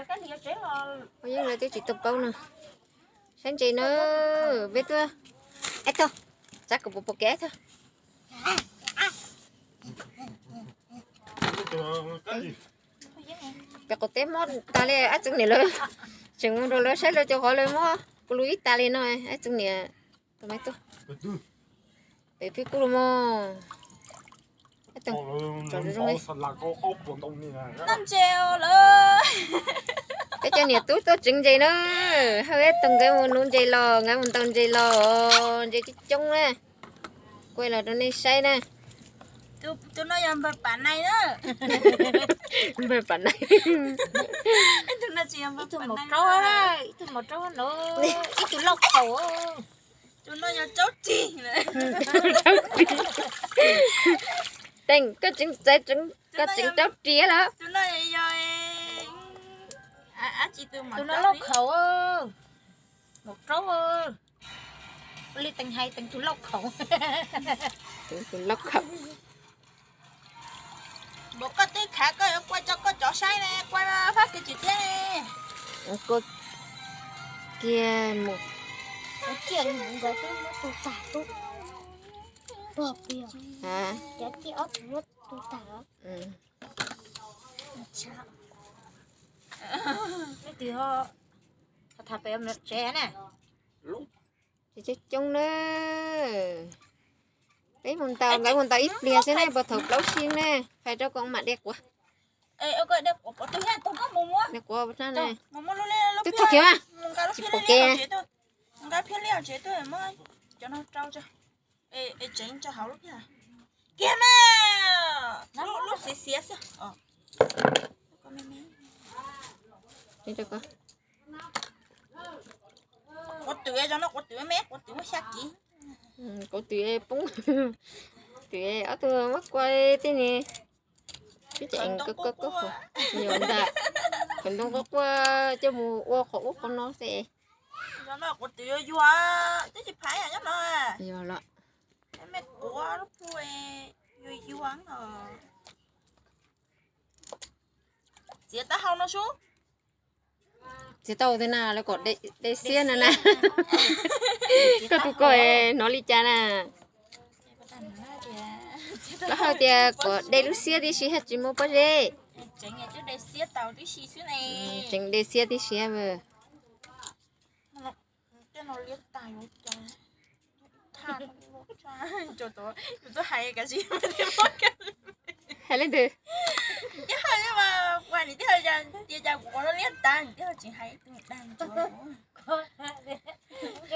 Yeej lawv twb tsis tau paub no. Saib ntses na, peb tuaj. Ib tug, txav kuv pom pom kev ib tug. Pem qaum teb mob tas li, ab txwv niam lawv tseem mus rau lawv saib lawv cov qhov lawv mob kuv lub ib tas li no, ab txwv niam. Pem pib kuj los mog. Noj ntses lawm. Peb cov niam tub tuaj tseev ntses na, hawb ib tug nkawd mus nuv ntses los, nkawd mus ntaus ntses los, ntses coob coob na. Kuaj los rau nej saib na. Tus no yog npawg Pam Nais na. Npawg Pam Nais. Ib tug maum raub, ib tug maum raub no, ib tug lauj khaum. Tus no yog raub ris. Teem, koj tseev txawv, koj tseev raub ris los? Tus no lauj khaum, maum raub. Ua li Teem hais, Teem tus lauj khaum. Tus lauj khaum. Npaum koj twb khav koj yuav kuaj tso koj cov saib ne, kuaj fab kis tsis thiab ne. Kuaj kiag mus. Ciaj nkawd twb muab tu tag tub. Pog pia. Cov ciaj ob tug muab tu tag. Leej twg ho tham pem tsev na? Tsev coob coob na. Peb mus ntaus, nkawd mus ntaus ib pliag xwb ne, puag thaum plaub sib ne, fais rau koom mam de quav. De quav na. Twb tag kiag mas. Tsis pom kev. Kiag mas. Lub xiav xiav xwb. Quav twm, quav twm me, quav twm muaj xya kiv. Quav twm poob. Twm ob tug muab kuaj tej ni. Twb tseem koj koj koj, yog ntag. Khaws ntoo quaj quaj coj mus ua qhov ub qhov no xwb. Quav twm yuag yuag, twb tsis phaiv nyob no. Yog los. Me quav lub phu yuag yuag os. Txiav taub hau no sub. Txiav tau tej na lawv kom de xiab no na. Koj tus ko hnov li cas na? Lawv hais tias kom de lub xiab tib si haj tsis muaj pob zeb. Tseem de xiab tib si. Hais leej twg?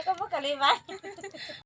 Koj muab kaus hli mas.